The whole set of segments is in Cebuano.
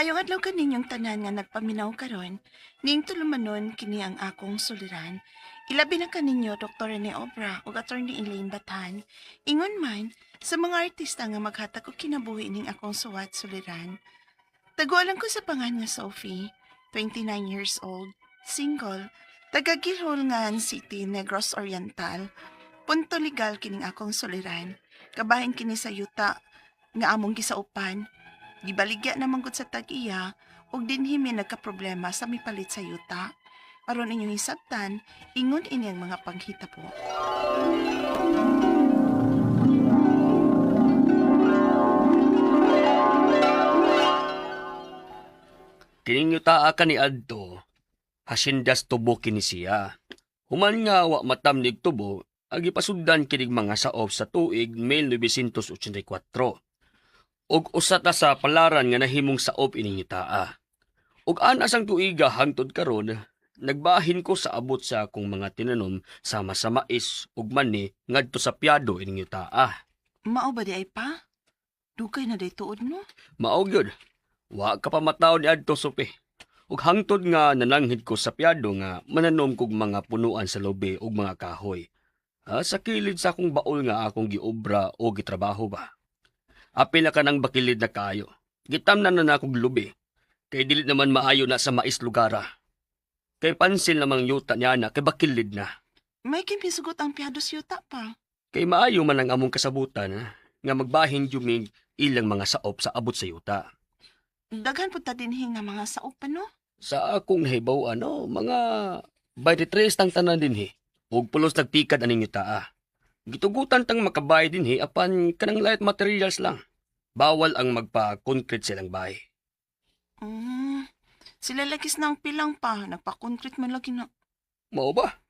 Maayong adlaw kaninyong tanan nga nagpaminaw karon, ning tulumanon kini ang akong suliran. Ilabi na kaninyo Dr. Rene Obra ug Attorney Elaine Batan. Ingon man sa mga artista nga maghatag og kinabuhi ning akong suwat suliran. Tagualan ko sa pangan nga Sophie, 29 years old, single, taga Guihulngan City, Negros Oriental. Punto legal kining akong suliran. Kabahin kini sa yuta nga among gisaupan. Gibaligya naman gud sa tag-iya ug dinhi mi nagkaproblema sa mipalit sa yuta. Aron inyong hisabtan, ingon ini ang mga panghitabo. Kining yutaa kaniadto, hasindas tubo kini siya. Human nga wa matamnig tubo, agi pasuddan kinig mga saop sa tuig 1984. Ug usa ta sa palaran nga nahimong saop ining yutaa. Ug ana sang tuiga hangtod karon, nagbahin ko sa abot sa akong mga tinanom sama sa mais ug mani ngadto sa piyado ining yutaa. Mao ba di ay pa? Dugay na day tuod no? Mao gyud. Wa ka pa mataw ni adto supi. Ug hangtod nga nananghid ko sa piyado nga mananom kog mga punuan sa lobe ug mga kahoy. Sa kilid sa akong baol nga akong giobra o gitrabaho ba. Apil na kanang bakilid na kaayo. Gitamnan na nakog lubi. Kay dili naman maayo na sa mais lugara. Kay pansil namang yuta niya na kay bakilid na. May kimpisugot ang piyado sa yuta pa. Kay maayo man ang among kasabutan nga magbahin jumig ilang mga saop sa abot sa yuta. Daghan pud ta dinhi nga mga saop pa no? Sa akong nahibaw ano, mga 23 tang tanan dinhi. Ug pulos nagtikad aning yuta. Gitugutan tang makabay dinhi apan kanang light materials lang. Bawal ang magpa-concrete silang bahay. Sila lagis na ang pilang pa. Nagpa-concrete man lagi na. Mao ba?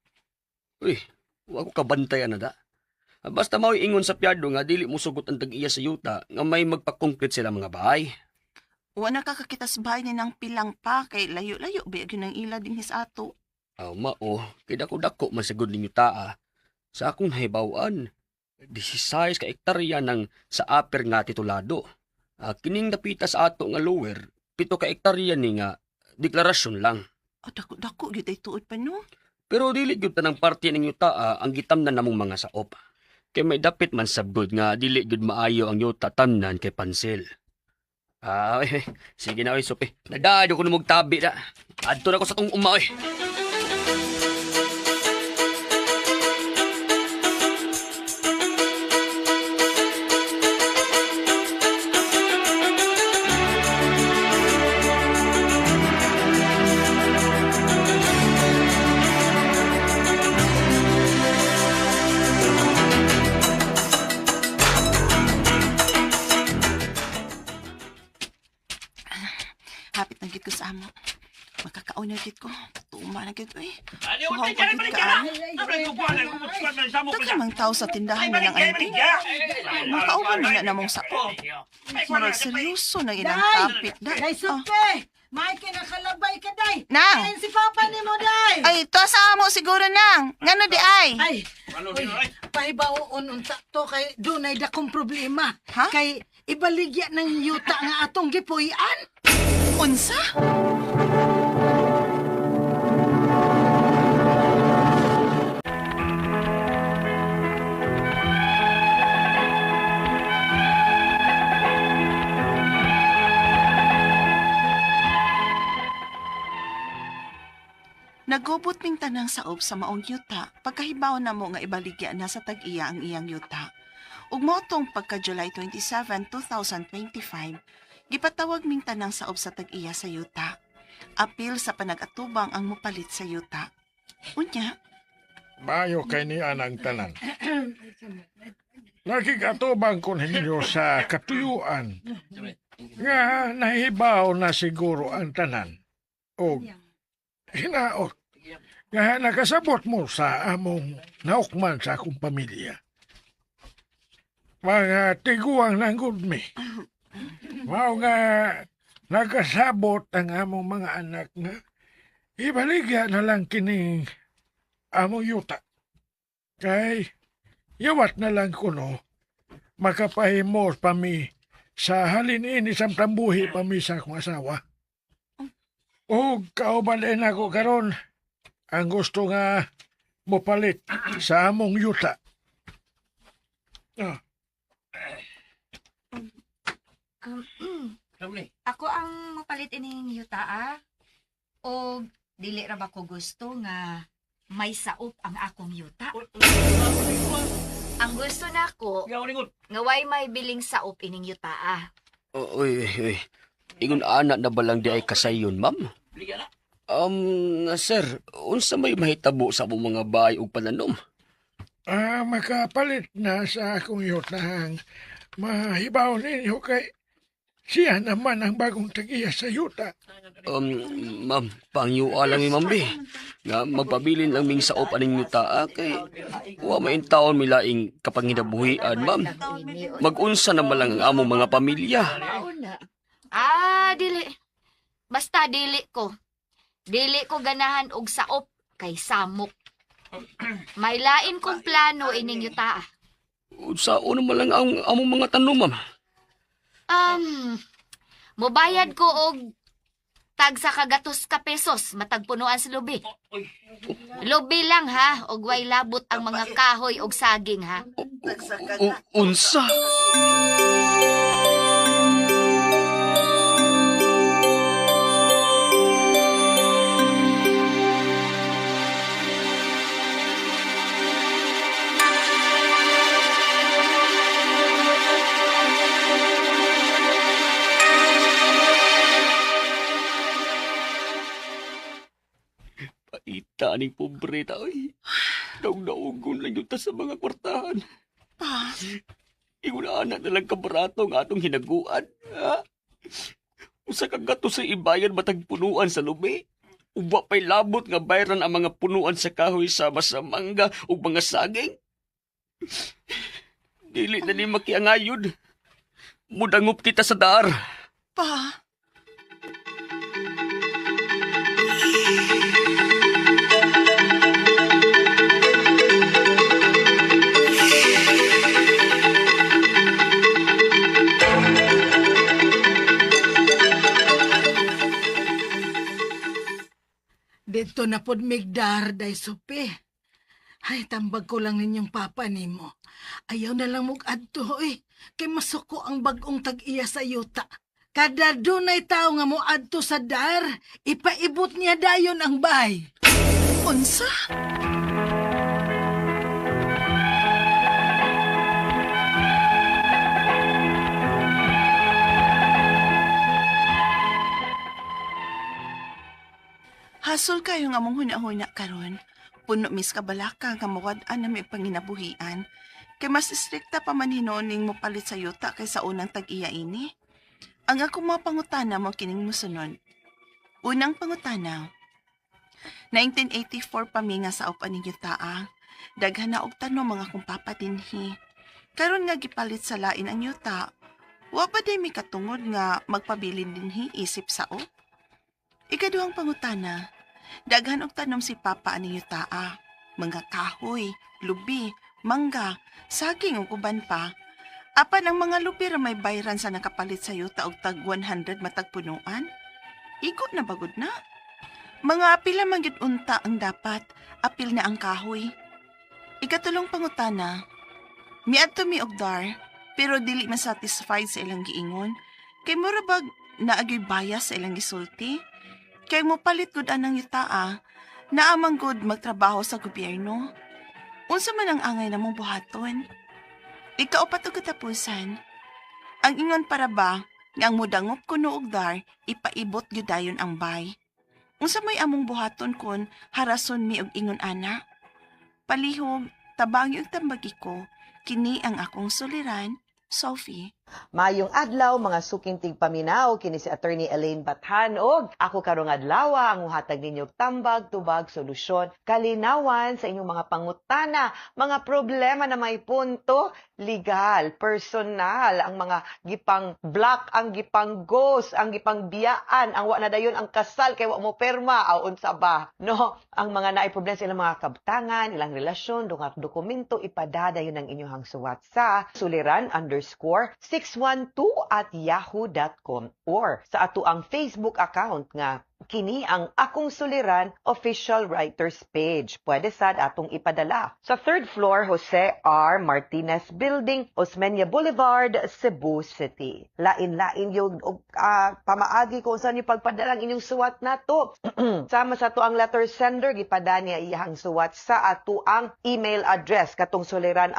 Uy, wa ko kabantay ana da. Basta mao'y ingon sa piyado nga dili mo sugot ang tag-iya sa yuta nga may magpa-concrete sila mga bahay. Wa na kakakita sa bahay ni nang pilang pa kay layo-layo ba gyud ang ila dinhi sa ato. Aw mao, kay dako-dako man sigud ninyo taa. Sa akong nahibaw-an, 16 ka hektarya ng sa upper nga titulado. Kining dapita sa ato nga lower, 7 ka hektarya ni nga deklarasyon lang. Oh, dako-dako gyud ay tuod pa no. Pero dili gyud tanang parte ng yuta ang gitamnan namong mga saop. Kay may dapit man sabgod nga dili gyud maayo ang yuta tamnan kay pansil. Ay, sige na oy sope. Nadayo ko namog tabi na. Adto na ko sa tong uma oy. Hapit na gid ko sa amo. Makakaon na gid ko. Tuma na gid oy. Uhaw pa gid kaayo. Daghan mang tao sa tindahan nilang anting. Makauban man na namong saop. Murag seryoso nang ilang Day! topic da. Day, Oh. Sope! May kinakalabay ka, Day! Nang! Kain si Papa ni mo, Day! Ay, to sa amo siguro nang. Ngano di ay? Ay! Uy, pahibaon unta to kay dunay dakong problema. Ha? Kay ibaligya ng yuta nga atong gipuy-an. Unsa? Nagubot ming tanang saob sa maong yuta pagkahibaw na mo nga ibaligya na sa tag-iya ang iyang yuta. Ug mao tong pagka July 27, 2025, gipatawag ming tanang saob sa tag-iya sa yuta. Apil sa panag-atubang ang mopalit sa yuta. Unya, Mayo kay ni anang tanan. Nakikatubang ko ninyo sa katuyuan nga nahibaw na siguro ang tanan. O hinaot nga nakasabot mo sa among naukman sa akong pamilya. Mga tiguang nanggod mi. Mao nga nakasabot ang among mga anak nga ibaligya na lang kining among yuta. Kay yawat na lang kuno makapahimos pa mi Sa halin ini samtang buhi pa mi sa akong asawa. O kauban din ako karon ang gusto nga mopalit sa among yuta. Ah, Ako ang mapalit ining yuta ah. O dili ra ba ko gusto nga may saop ang akong yuta? Ang gusto nako nga way may biling saop ining yuta ah. Uy, uy, uy. Ingon ana na ba lang di ay kasayon, ma'am? Sir, unsa may mahitabo sa among mga bahay ug pananom? Ah, makapalit na sa akong yuta ang mahibaw ninyo kay siya naman ang bagong tag-iya sa yuta. Ma'am, pangyua lang mi, ma'am, bi. Nga magpabilin lang ming saop aning yuta, ah, kay wa may taon mi laing kapanginabuhian, ma'am. Magunsa na man lang ang among mga pamilya. Ah, dili. Basta dili ko. Dili ko ganahan og saop kay samok. May lain kong plano ining yuta ah. Unsa na man lang ang among mga tanom, ma'am. Mobayad ko og tag sa kagatos ka pesos matag punuan sa lubi. Lubi lang ha, og way labot ang mga kahoy og saging ha. Unsa? Paita aning pobre ta, oy. Daog-daogon lang yun ta sa mga kwartahan. Pa, Ingon ana na lang kabarato ang atong hinaguan. Ha? Usa ka gato sa ibayan matag punuan sa lubi. Uwa pa'y labot nga bayran ang mga punuan sa kahoy sama sa mangga ug mga saging. Dili na ni makiangayod. Mudangop kita sa daar. Pa. Dito na pod migdar day supi. Ay, tambag ko lang ninyong papa nimo. Ayaw na lang mong adto eh. Kay masuko ang bagong tag-iya sa yuta. Kada dunay tao nga mo adto sa dar, ipaibot niya dayon ang bay. Unsa? Hasol kayo nga mong huna-huna karon. Puno mis kabalaka nga mawad-an na may panginabuhian. Kay mas istrikta pa man hinuon ning mopalit sa yuta kaysa unang tag-iya ini. Ang ako mga pangutana mo kining musunod. Unang pangutana, 1984 pa mi nga sa upan ninyo taa. Daghan na og tanom mga kong papa dinhi. Karon nga gipalit sa lain ang yuta. Wa pa day mi katungod nga magpabilin dinhi isip sa op. Ikaduhang pangutana. Daghan og tanom si papa aning yutaa. Mga kahoy, lubi, mangga, saging ug uban pa. Apan ang mga lubi ra may bayran sa nakapalit sa yuta og tag 100 matag punuan. Igo na bagod na. Mga apila man gyud unta ang dapat, apil na ang kahoy. Ikatulong pangutana, miadto mi og dar, pero dili man satisfied sa ilang giingon. Kay mura bag naagyoy bias sa ilang gisulti? Kay mo palit gud anang yutaa, naamang gud magtrabaho sa gobyerno. Unsa man ang angay namong buhaton? Ikaupat og katapusan. Ang ingon para ba nga ang mudangop kuno og dar, ipaibot gyud dayon ang bay. Unsa may among buhaton kon harason mi og ingon ana? Palihog, tabangi og tambagi ko, kini ang akong suliran, Sophie. Maayong adlaw mga suking tigpaminaw kini si Attorney Elaine Bathan og ako karong adlaw ang muhatag ninyo og tambag, tubag, solusyon, kalinawan sa inyong mga pangutana, mga problema na may punto legal, personal, ang mga gipang block, ang gipang ghost, ang gipang biyaan, ang wa na dayon ang kasal kay wa mo perma aw unsa ba, no? Ang mga naay problema sa ilang mga kabtangan, ilang relasyon, dunga dokumento ipadadayon ang inyong suwat sa suliran_6 612@yahoo.com or sa ato ang Facebook account nga kini ang Akong Suliran Official Writers Page. Pwede sad atong ipadala. Sa third floor, Jose R. Martinez Building, Osmeña Boulevard, Cebu City. Lain-lain yung pamaagi kung saan yung pagpadala ang inyong suwat nato. Sama sa ato ang letter sender, gipada niya iyang suwat sa ato ang email address katong suliran_,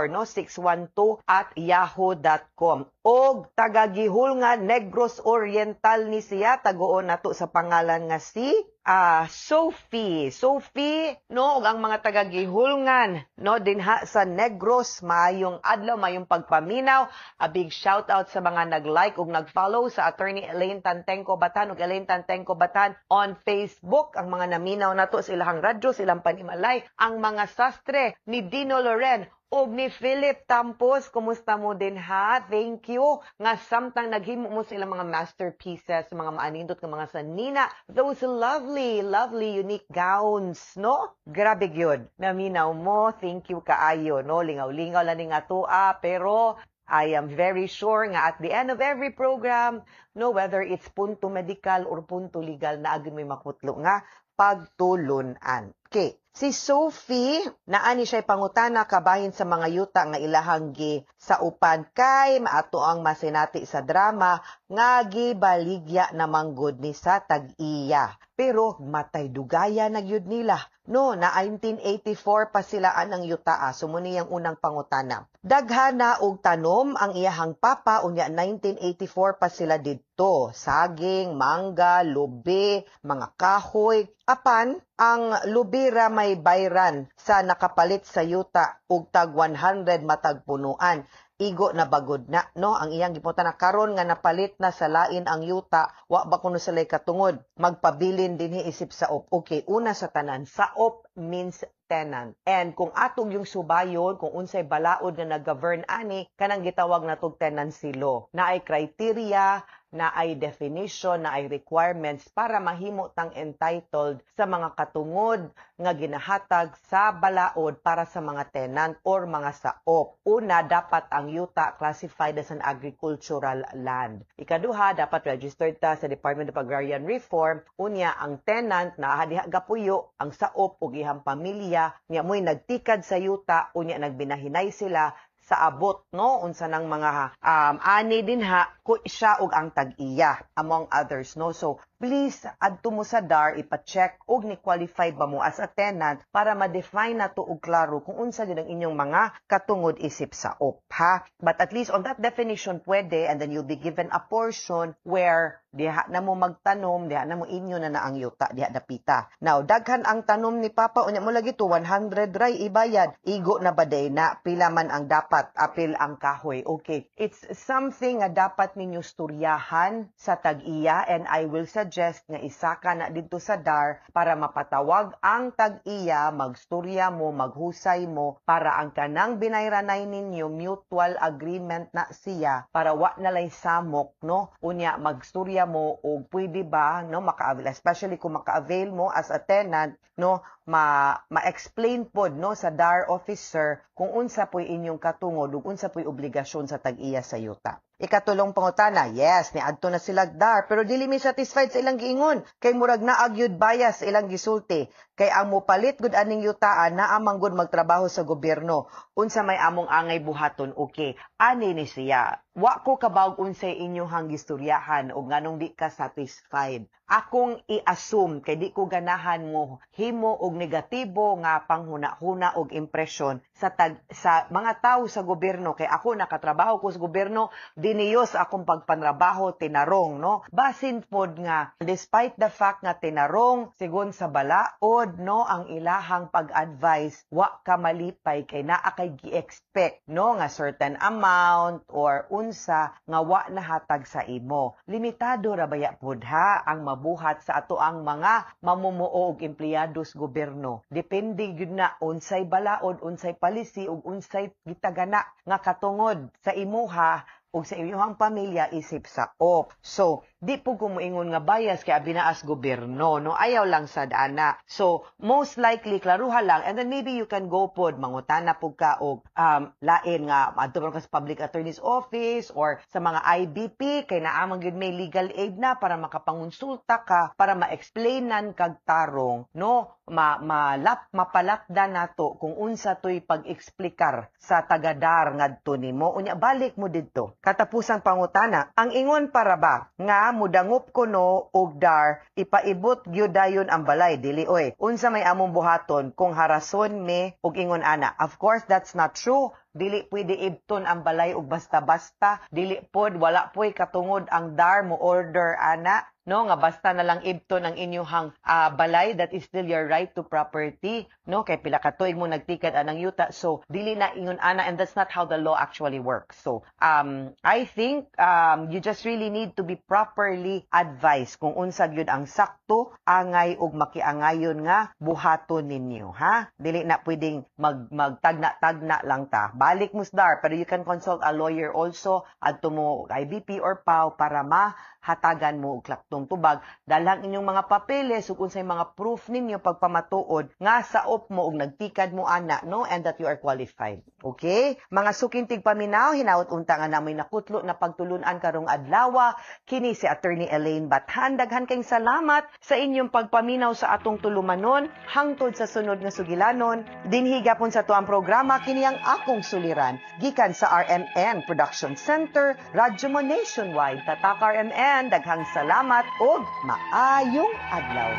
no, 612@yahoo.com. Og taga Gihulngan, Negros Oriental ni siya, tagoon nato sa pangalan nga si Sophie. Sophie, no, ug ang mga taga Gihulngan, no, dinha sa Negros, maayong adlaw, maayong pagpaminaw. A big shout out sa mga nag-like ug nag-follow sa Attorney Elaine Tantengco Batan ug Elaine Tantengco Batan on Facebook. Ang mga naminaw nato sa ilahang radyo, sa ilang panimalay, ang mga sastre ni Dino Loren ug ni Philip Tampos, kumusta mo din ha? Thank you. Nga samtang naghimo mo sa ilang mga masterpieces, mga maanindot nga mga sanina, those lovely, lovely, unique gowns, no? Grabe gyud. Naminaw mo, thank you kaayo, no? Lingaw-lingaw lang ni nga tua, pero I am very sure nga at the end of every program, no, whether it's punto medical or punto legal, naa gyud may makutlo nga pagtulunan. Okay. Si Sophie, naani siya pangutana kabahin sa mga yuta nga ilahang gi saupan kay maato ang masinati sa drama nga gibaligya namang gud ni sa tag-iya. Pero matay dugaya na gyud nila. No, na 1984 pa sila anang yuta. So muni ang unang pangutana. Daghan na og tanom ang iyahang papa, unya 1984 pa sila didto. Saging, mangga, lubi, mga kahoy. Apan ang lubi ra may bayran sa nakapalit sa yuta og tag 100 matag punuan. Igo na bagod na, no? Ang iyang gipunta na karon nga napalit na sa lain ang yuta, wa ba kuno sila katungod magpabilin dinhi isip saop? Okay, una sa tanan, saop means tenant. And kung atong yung subayon kung unsay balaod nga nag-govern ani, kanang gitawag natog tenancy law, naay criteria, naay definition, naay requirements para mahimo tang entitled sa mga katungod nga ginahatag sa balaod para sa mga tenant or mga saop. Una, dapat ang yuta classified as an agricultural land. Ikaduha, dapat registered ta sa Department of Agrarian Reform. Unya, ang tenant na diha gapuyo, ang saop ug iyang pamilya, nya mo'y nagtikad sa yuta, unya nagbinahinay sila sa abot, no, unsa nang mga ani dinha ko siya ug ang tag-iya, among others, no? So please adto mo sa DAR, ipa-check og ni qualify ba mo as a tenant para ma-define nato og klaro kung unsa gyud ang inyong mga katungod isip saop, ha? But at least on that definition pwede, and then you'll be given a portion where diha na mo magtanom, diha na mo, inyo na na ang yuta diha dapita. Now, daghan ang tanom ni papa, unya mo lagi to 100 ray ibayad. Igo na ba day na? Pila man ang dapat, apil ang kahoy? Okay, it's something nga dapat ninyo storyahan sa tag-iya, and I will suggest nga isaka na didto sa DAR para mapatawag ang tag-iya, magstorya mo, maghusay mo, para ang kanang binayranay ninyo, mutual agreement na siya para wa na lay samok, no? Unya magstorya mo og pwede ba, no, maka-avail, especially kung maka-avail mo as a tenant, no, ma ma-explain pod, no, sa DAR officer kung unsa po'y inyong katungod ug unsa po'y obligasyon sa tag-iya sa yuta. Ikatulong pangutana, yes, niadto na sila DAR pero dili mi satisfied sa ilang giingon kay murag naa gyud bias sa ilang gisulti kay ang mopalit gud aning yutaan naa man gud magtrabaho sa gobyerno. Unsa may among angay buhaton? Okay, ani ni siya. Wa ko kabawog unsay inyohang gistoryahan o nganong di ka satisfied. Akong i-assume kay di ko ganahan mo himo og negatibo nga panghuna-huna og impresyon sa mga tawo sa gobyerno kay ako nakatrabaho ko sa gobyerno, diniyos akong pagpanrabaho, tinarong, no? Basin pod nga despite the fact nga tinarong sigon sa balaod, no, ang ilahang pag-advise, wa ka malipay kay naa kay gi-expect, no, nga certain amount or unsa nga wa nahatag sa imo. Limitado ra baya pod ha ang mabuhat sa ato ang mga mamumuo og empleyado sa gobyerno. Depende gyud na unsay balaod, unsay policy ug unsay gitagana nga katungod sa imuha ug sa inyong pamilya isip saop. So, Di po ko moingon nga bias kay abi na as gobyerno, no? Ayaw lang sad ana. So, most likely klaruha lang and then maybe you can go pod mangutana pud ka og lain nga adto ka sa public attorney's office or sa mga IBP kay naa man gyud may legal aid na para makapangonsulta ka, para ma-explainan kag tarong, no, ma malap mapalapda nato kung unsa toy pag-eksplikar sa taga-DAR ngadto nimo. Unya balik mo didto katapusang pangutana. Ang ingon para ba nga mudangop kuno og DAR, ipaibot gyud dayon ang balay? Dili oy. Unsa may among buhaton kung harason me og ingon ana? Of course, that's not true. Dili pwede ibton ang balay og basta-basta. Dili pod, wala poy katungod ang DAR mo order ana, no, nga basta na lang ibton ang inyuhang balay. That is still your right to property, no, kay pila ka tuig mo nagtikad anang yuta. So dili na ingon ana and that's not how the law actually works. So I think you just really need to be properly advised kung unsa gyud ang sakto angay ug makiangayon nga buhaton ninyo, ha. Dili na pwedeng magtagna-tagna lang ta. Balik mo sa DAR, pero you can consult a lawyer also. Adto mo IBP or PAO para mahatagan mo og klaktong tubag. Dalhang inyong mga papeles ug unsay mga proof ninyo pagpamatuod nga saop mo og nagtikad mo ana, no, and that you are qualified. Okay, mga suking tigpaminaw, hinaot unta nga namoy nakutlo na pagtulunan karong adlaw. Kini si Attorney Elaine Bathan. Daghan kayong salamat sa inyong pagpaminaw sa atong tulumanon. Hangtod sa sunod nga sugilanon dinhi gapon sa tuang programa, kini ang Akong Suliran, gikan sa RMN Production Center, Radyo Mo Nationwide. Tatak RMN. Daghang salamat ug maayong adlaw.